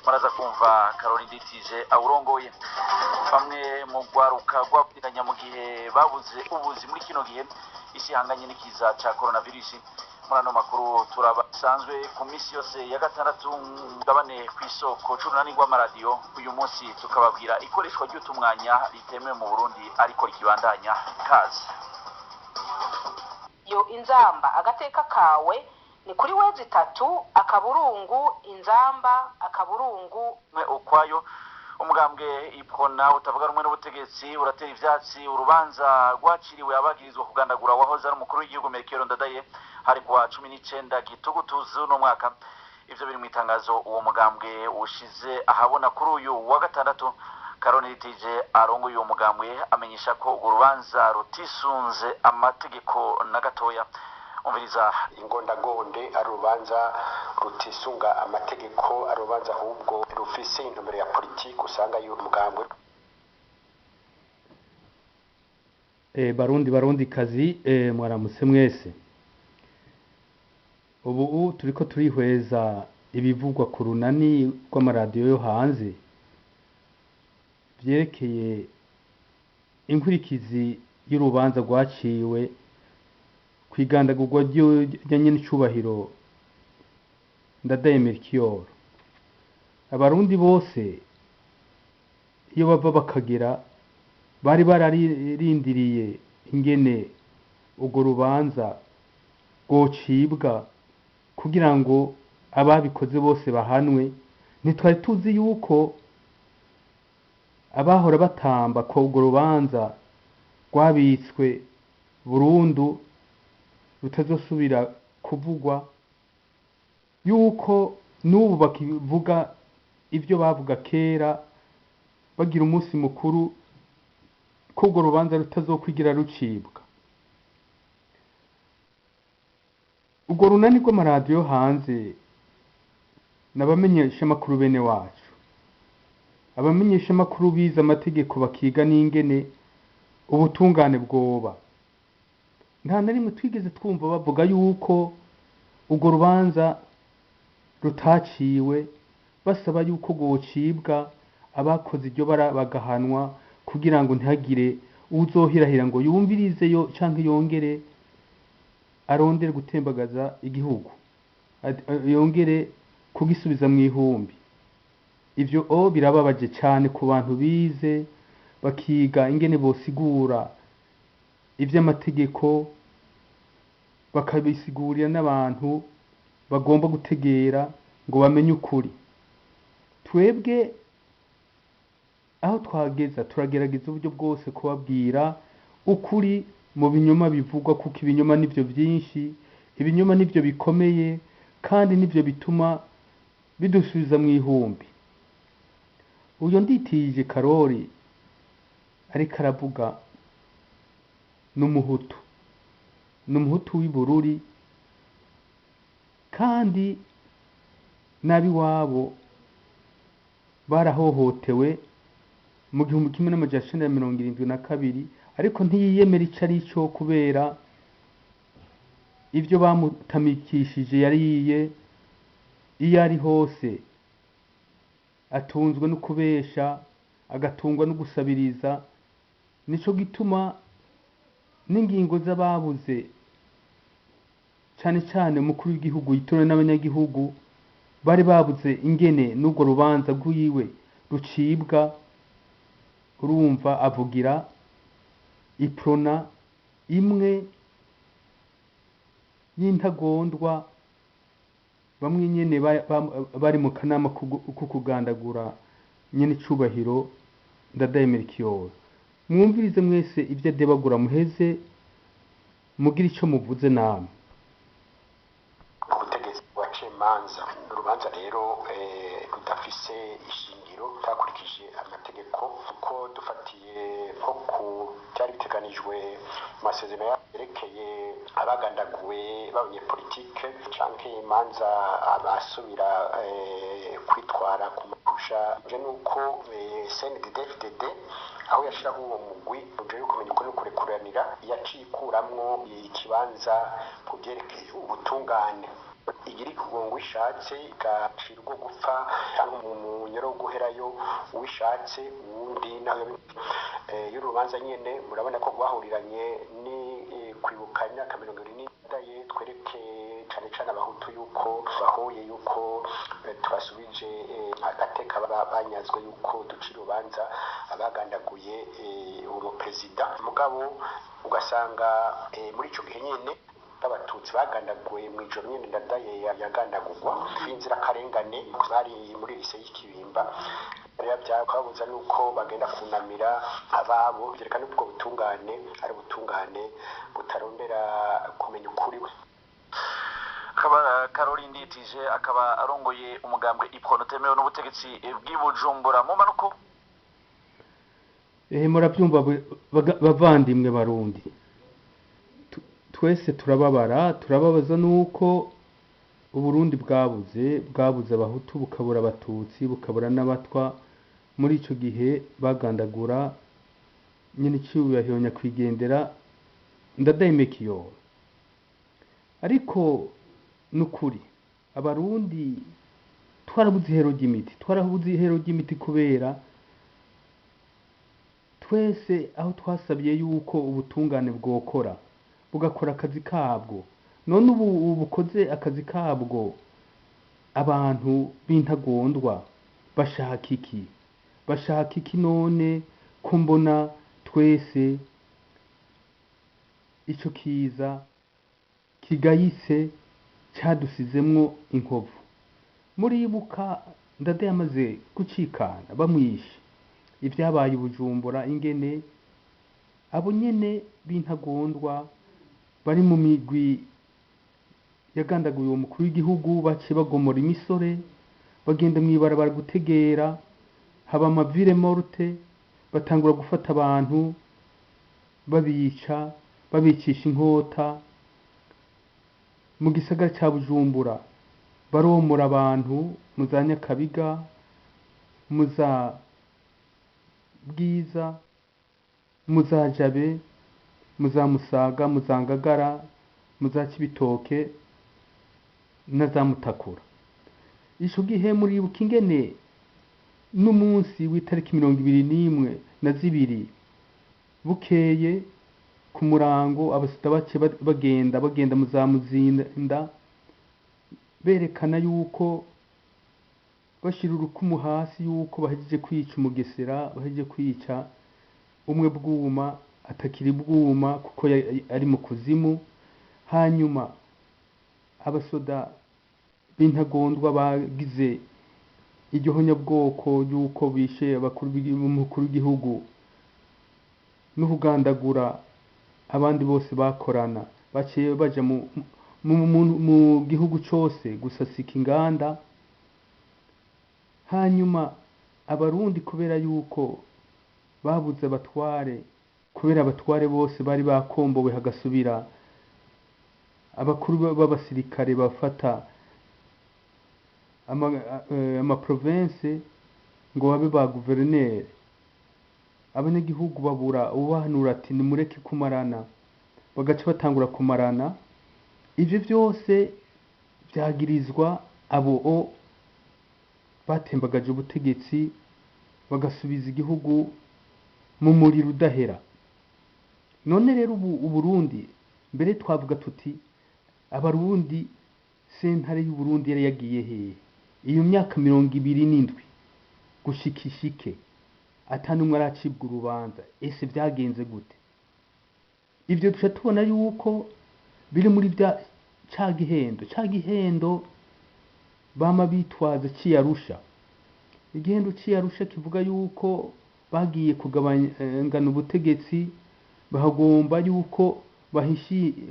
Muraza kumva Caroline Nditije awurongoye. Bamwe mu rwaruka rwabwiranya mu gihe babuze ubuzi muri kino gihe isi ihanganye n'ikiza ca coronavirus. Muri ano makuru turabasanzwe ku minsi yose ya gatandatu mugabane ku isoko c'urunani rw'amaradiyo. Uyu munsi tukababwira ikoreshwa ry'utumwanya ritemewe mu Burundi ariko rikibandanya. Kaze. Yo Inzamba agateka kawe ni kuri www.inzamba. Umwe ukwayo. Umugambwe Iprona utavuga rumwe n'ubutegetsi uratera ivyatsi urubanza rwaciriwe abagirizwa kugandagura wahoze ari umukuru w'igihugu Melchior Ndadaye, hari kuwa 19 Gitugutu z'uno mwaka. Ivyo biri mu itangazo uwo mugambwe ushize ahabona kuri uyu wa gatandatu. Karone Litije arongoye uwo mugambwe amenyesha ko urwo rubanza rutisunze amategeko na gatoya. Umviriza. Ingondagonde ari urubanza rutisunga amategeko, ari urubanza ahubwo rufise intumbero ya politiki usanga y'umugambwe. Barundi, barundi kazi, mwaramutse mwese. Ubu turiko turihweza ibivugwa ku runani rw'amaradiyo yo hanze vyerekeye inkurikizi y'urubanza rwaciwe kwigandagurwa rya nyen'icubahiro Ndadaye Melchior. Abarundi bose iyo bava bakagera bari bararindiriye ingene urwo rubanza rwocibwa kugira ngo ababikoze bose bahanwe. Ntitwari tuzi yuko abahora batamba ko urwo rubanza rwabitswe burundu rutazosubira kuvugwa, yuko n'ubu bakivuga ibyo bavuga kera bagira umunsi mukuru ko urwo rubanza rutazokwigira rucibwa. Urwo runani rw'amaradiyo hanze n'abamenyeshamakuru bene wacu, abamenyeshamakuru bize amategeko bakiga n'ingene ubutungane bwoba. Nta na rimwe twigeze twumva bavuga yuko urwo rubanza rutaciwe, basaba yuko rwocibwa abakoze iryo bara bagahanwa, kugira ngo ntihagire uwuzohirahira ngo yumvirizeyo canke yongere arondere gutembagaza igihugu, yongere kugisubiza mu ihumbi. Ivyo o birababaje cane ku bantu bize bakiga ingene bosigura ivy'amategeko, bakabisigurira n'abantu bagomba gutegera ngo bamenye ukuri. Twebwe aho twageza turagerageza uburyo bwose kubabwira ukuri mu binyoma bivugwa, kuko ibinyoma nivyo vyinshi, ibinyoma nivyo bikomeye kandi nivyo bituma bidusubiza mu ihumbi. Uyo Nditije Karori ariko aravuga n'umuhutu, n'umuhutu w'ibururi, kandi n'abiwabo barahohotewe mu 1972, ariko ntiyiyemera ico ari cyo kubera ivyo bamutamikishije yariye. Iyo ari hose atunzwe no kubesha, agatungwa no gusabiriza. Nico gituma n'ingingo z'ababuze, cane cane umukuru w'igihugu yitorewe n'abanyagihugu, bari babuze ingene n'urwo rubanza rwiwe rucibwa. Urumva avugira Iprona imwe y'intagondwa, bamwe nyene bari mu kanama ko kugandagura nyene icubahiro Ndadaye Melchior. Mwumvirize mwese ivyo adebagura, muheze mugire ico muvuze namwe. Ubutegetsi bwaciye imanza, urubanza rero rudafise ishingiro, rutakurikije amategeko, kuko dufatiye nko ku byari biteganijwe mu masezerano yerekeye abagandaguwe b'abanyepolitike canke imanza abasubira kwitwara ku mapusha je, nuko CNDD-FDD aho yashiraho uwo mugwi uje kumenya ukuri no kurekuranira, yaciye ikuramwo ikibanza ku vyerekeye ubutungane. Igira ikugongo ishatse igacira urwo gupfa cyangwa umunyoro wo guherayo uwishatse uwundi nawe. Y'urubanza nyene murabona ko rwahuriranye ni kwibuka imyaka 74 twereke cane cane abahutu yuko bahuye, yuko tubasubije agateka banyazwe, yuko ducira urubanza abagandaguye uwo perezida. Mugabo ugasanga muri ico gihe nyene b'abatutsi bagandaguye mu ijoro nyene Ndadaye yagandagurwa, b'inzirakarengane bari muri lycée y'Ikibimba, rero byakabuza nuko bagenda kunamira ababo. Byerekana ubwo butungane ari ubutungane butarondera kumenya ukuri. Akaba Karori Nditije, akaba arongoye umugambwe Iprona utemewe n'ubutegetsi bw'i Bujumbura mu manuko. Ehe, murabyumva bavandimwe barundi, twese turababara, turababaza nuko Uburundi bwabuze abahutu, bukabura abatutsi, bukabura n'abatwa muri ico gihe bagandagura nyine icyubahiro nyakwigendera Ndadaye Melchior. Ariko nukuri abarundi twarabuze ihero ry'imiti, twarabuze ihero ry'imiti kubera twese aho twasabye yuko ubutungane bwokora, bugakora akazi kabwo. None ubu bukoze akazi kabwo, abantu b'intagondwa bashaka iki? Bashaka iki none ko mbona twese ico kiza kigayitse cadusizemwo inkovu? Muribuka Ndadaye amaze gucikana bamwishe, ibyabaye i Bujumbura, ingene abo nyene b'intagondwa bari mu migwi yagandaguye uwo mukuru w'igihugu baciye bagomora imisore, bagenda mw'ibarabara gutegera, haba amavile morte, batangura gufata abantu babica, babicisha inkota mu gisagara ca Bujumbura, baromora abantu mu za Nyakabiga, mu za Bwiza, mu za Jabe, mu za Musaga, mu za Ngagara, mu za Cibitoke na za Mutakura. Ico gihe muribuka ingene n'umunsi w'itariki 21 na zibiri bukeye ku murango abasida bace bagenda mu za Muzinda, berekana yuko bashira urukumu hasi yuko bahejeje kwica umugesera, bahejeje kwica umwe bwuma atakiri bwuma kuko ari mu kuzimu. Hanyuma abasoda b'intagondwa bagize iryo yuko bishe abakuru b'umukuru w'igihugu n'ukugandagura abandi bose bakorana, baciye baja mu gihugu cose gusasika inganda. Hanyuma abarundi kubera yuko babuze abatware, kubera abatware bose bari bakombowe, hagasubira abakuru b'abasirikare bafata amaprovince ngo babe ba guverineri, abanyagihugu babura ubahanura ati nimureke kumarana, bagaca batangura kumarana. Ivyo vyose vyagirizwa abo o batembagaje ubutegetsi, bagasubiza igihugu mu muriro udahera. None rero ubu Uburundi, mbere twavuga tuti abarundi sentare y'Uburundi yari yagiye hehe iyo myaka 27 gushika ishike atanumwe aracibwa urubanza? Ese vyagenze gute? Ivyo duca tubona yuko biri muri bya ca gihendo, ca gihendo bama bitwaza c'Iyarusha. Igihendo c'Iyarusha kivuga yuko bagiye kugabangana ubutegetsi, bahagomba yuko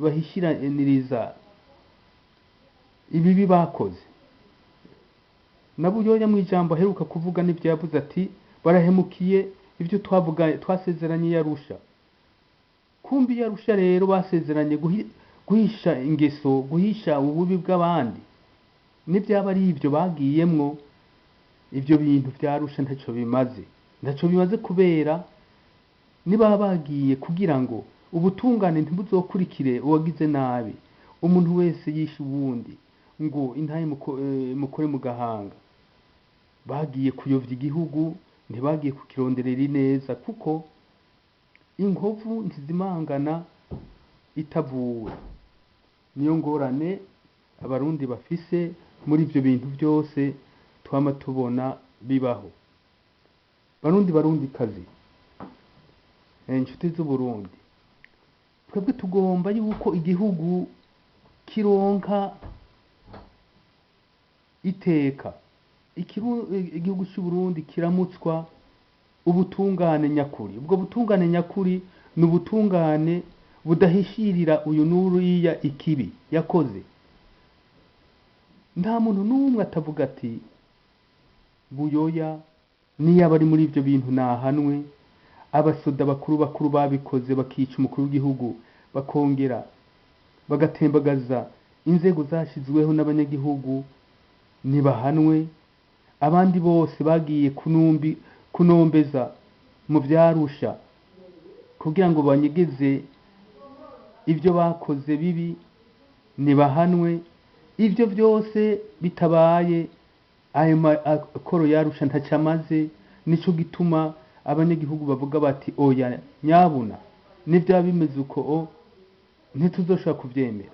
bahishiraniriza ibibi bakoze. Na Buyoya mu ijambo aheruka kuvuga n'ivyo yavuze ati barahemukiye ibyo twavuga twasezeranye Yarusha. Kumbi Yarusha rero basezeranye guhisha ingeso, guhisha ububi bw'abandi. Nibyaba ari ibyo bagiyemwo, ibyo bintu vyarusha ntaco bimaze, ntaco bimaze kubera niba bagiye kugira ngo ubutungane ntibuzokurikire uwagize nabi. Umuntu wese yishe uwundi, Ngo intahe mukore mu gahanga. Bagiye kuyovya igihugu, ntibagiye kukironderera ineza, kuko inkovu ntizimangana itavuwe. Niyo ngorane Abarundi bafise muri ivyo bintu byose twama tubona bibaho. Barundi, Barundi kazi, inshuti z'Uburundi, twebwe tugomba yuko igihugu kironka iteka. Igihugu cy'Uburundi kiramutswa ubutungane nyakuri. Ubwo butungane nyakuri ni ubutungane budahishirira uyu n'uriya ikibi yakoze. Nta muntu n'umwe atavuga ati: "Buyoya niyo aba ari muri ibyo bintu nahanwe." Abasoda bakuru bakuru babikoze, bakica umukuru w'igihugu, bakongera bagatembagaza inzego zashyizweho n'abanyagihugu, ntibahanwe. Abandi bose bagiye kunumbi kunombeza mu vyarusha kugira ngo banyegeze ibyo bakoze bibi, ntibahanwe. Ibyo byose bitabaye, ayo makoro yarusha ntacamaze. Nico gituma abanyagihugu bavuga bati: "Oya nyabuna, nibyaba bimeze uko o ntituzoshobora kuvyemera."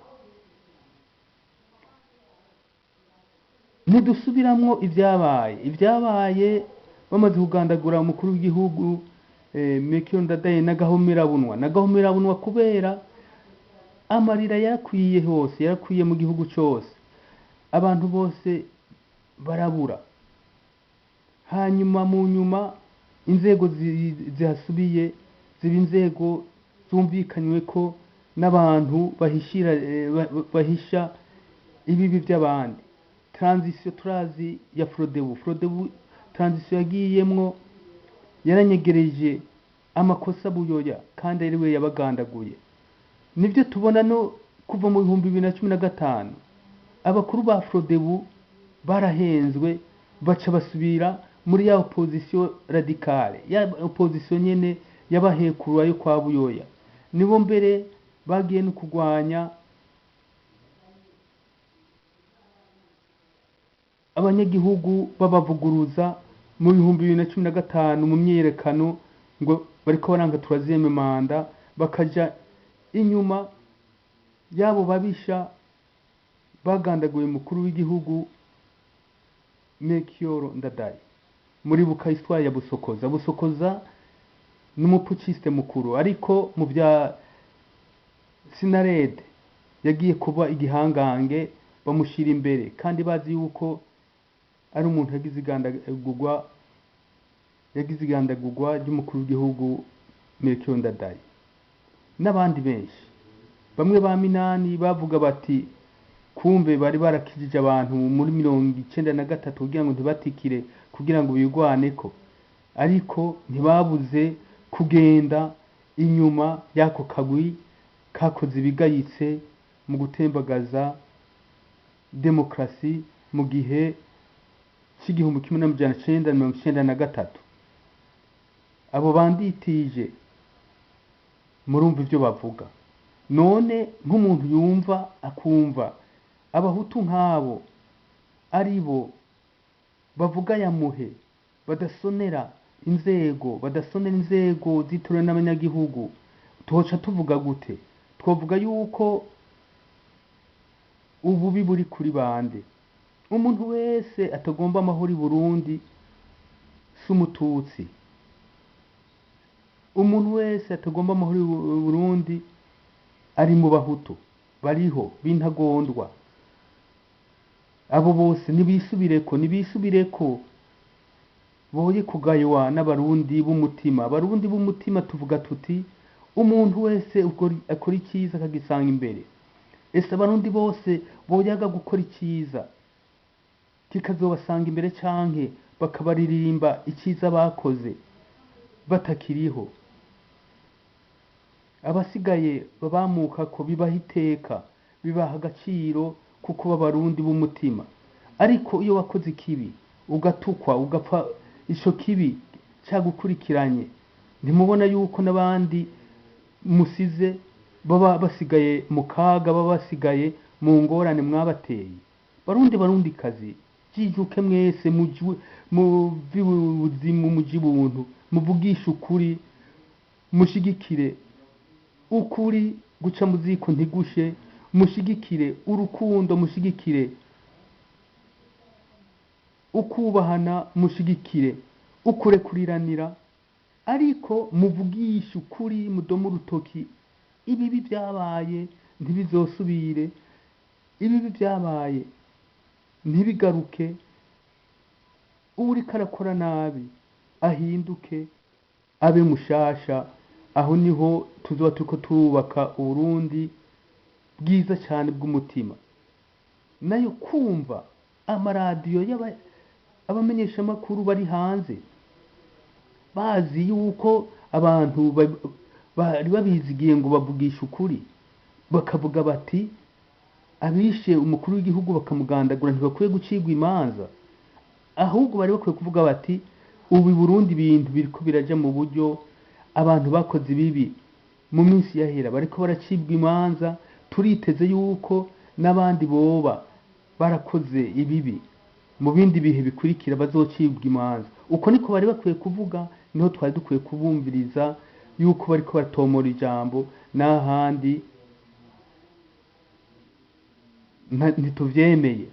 Ntidusubiramwo ibyabaye bamaze kugandagura umukuru w'igihugu Melchior Ndadaye n'agahomerabunwa, kubera amarira yarakwiye hose, yarakwiye mu gihugu cyose, abantu bose barabura. Hanyuma mu nyuma inzego zihasubiye ziba inzego zumvikanywe ko n'abantu bahishira, bahisha ibibi by'abandi. Transition turazi ya Frodebu transition yagiyemwo yaranyegereje amakosa Buyoya, kandi ari we yabagandaguye. Nibyo tubona no kuva mu 2015 abakuru ba Frodebu barahenzwe, baca basubira muri ya opposition radicale, ya opposition nyene y'abahekuru yo kwa Buyoya. Nibo mbere bagiye no kurwanya abanyagihugu, babavuguruza mu 2015 mu myiyerekano ngo bariko baranga troisième mandat, bakaja inyuma y'abo babisha bagandaguye umukuru w'igihugu Melchior Ndadaye. Muribuka histoire ya Busokoza. Busokoza ni umuputschiste mukuru, ariko mu bya Sinarede yagiye kuba igihangange, bamushyira imbere kandi bazi yuko ari umuntu yagize igandagurwa ry'umukuru w'igihugu Melchior Ndadaye n'abandi benshi. Bamwe ba Minani bavuga bati kumbe bari barakijije abantu muri 93 kugira ngo ntibatikire, kugira ngo bigwaneko, ariko ntibabuze kugenda inyuma y'ako kagwi kakoze ibigayitse mu gutembagaza demokarasi mu gihe c'1993. Abo banditije murumva ibyo bavuga. None nk'umuntu yumva akumva Abahutu nk'abo ari bo bavuga yamuhe, badasonera inzego zitorewe n'abanyagihugu, tuhoca tuvuga gute? Twavuga yuko ububi buri kuri bande? Umuntu wese atagomba amahoro i Burundi si Umututsi. Umuntu wese atagomba amahoro i Burundi ari mu Bahutu, bariho b'intagondwa. Abo bose nibisubireko, boye kugaywa n'Abarundi b'umutima. Abarundi b'umutima tuvuga tuti: umuntu wese akora icyiza akagisanga imbere. Ese Abarundi bose boyaga gukora icyiza kikazobasanga imbere, canke bakabaririmba icyiza bakoze batakiriho? Abasigaye babamuka ko bibaha iteka, bibaha agaciro, kuko b'Abarundi b'umutima. Ariko iyo wakoze ikibi ugatukwa, ugapfa, ico kibi cagukurikiranye, ntimubona yuko n'abandi musize baba basigaye mu kaga, baba basigaye mu ngorane mwabateye? Barundi, barundi kazi, jijuke mwese, muve ubuzimu muji buntu, muvugishe ukuri, mushigikire ukuri guca mu ziko ntigushe, mushigikire urukundo, mushigikire ukubahana, mushigikire ukurekuriranira, ariko muvugishe ukuri, mudome urutoki ibibi byabaye ntibizosubire, ibibi byabaye ntibigaruke. Uwuriko arakora nabi ahinduke abe mushasha. Aho niho tuzoba turiko turubaka Uburundi bwiza cyane bw'umutima. Nayo kumva amaradiyo abamenyeshamakuru bari hanze bazi yuko abantu bari babizigiye ngo bavugishe ukuri, bakavuga bati abishe umukuru w'igihugu bakamugandagura ntibakwiye gucirwa imanza, ahubwo bari bakwiye kuvuga bati ubu i Burundi ibintu biriko biraja mu buryo, abantu bakoze ibibi mu minsi yahera bariko baracibwa imanza, turiteze yuko n'abandi boba barakoze ibibi mu bindi bihe bikurikira bazocibwa imanza. Uko niko bari bakwiye kuvuga, niho twari dukwiye kubumviriza yuko bariko batomora ijambo, n'ahandi ntituvyemeye.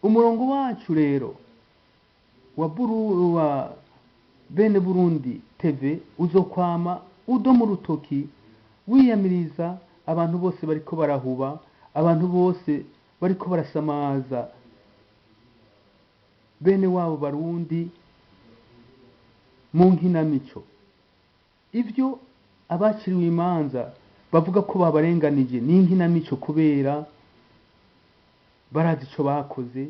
Umurongo wacu rero wa Bene Burundi TV uzokwama udoma urutoki wiyamiriza abantu bose bariko barahuba, abantu bose bariko barasamaza bene wabo Barundi mu nkinamico. Ivyo abaciriwe imanza bavuga ko babarenganije ni inkinamico, kubera barazi ico bakoze,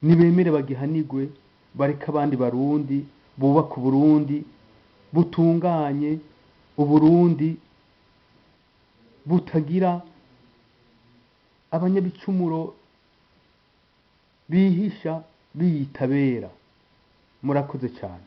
nibemere bagihanigwe, bareke abandi Barundi bubaka Uburundi butunganye, Uburundi butagira abanyabicumuro bihisha biyitabera. Murakoze cyane.